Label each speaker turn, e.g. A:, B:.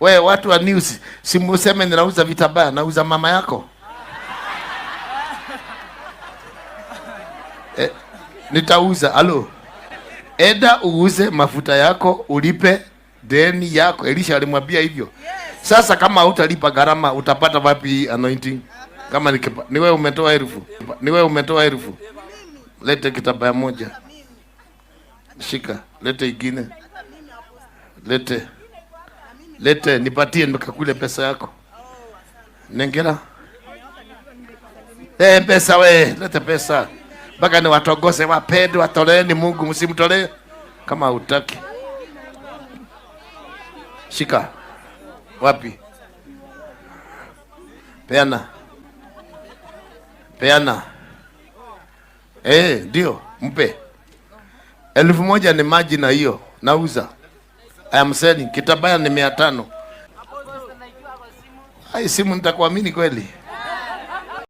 A: We watu wa news, simuseme ninauza vitambaa, nauza mama yako. Nitauza. Halo. Enda uuze mafuta yako ulipe deni yako. Elisha alimwambia hivyo. Sasa kama hutalipa gharama utapata wapi anointing? Kama ni wewe umetoa elfu. Ni wewe umetoa elfu. Lete kitambaa moja. Shika, lete ingine. Lete. Lete nipatie nikakule pesa yako. Nengera. Eh, pesa we, lete pesa. Mpaka ni watogose wapende watoleeni Mungu, msimtolee kama hutaki. Shika. Wapi? Peana. Peana. Eh, ndio, mpe. 1,000 ni maji na hiyo nauza. I am selling. Kitabaya ni 500. Ai, simu nitakuamini kweli?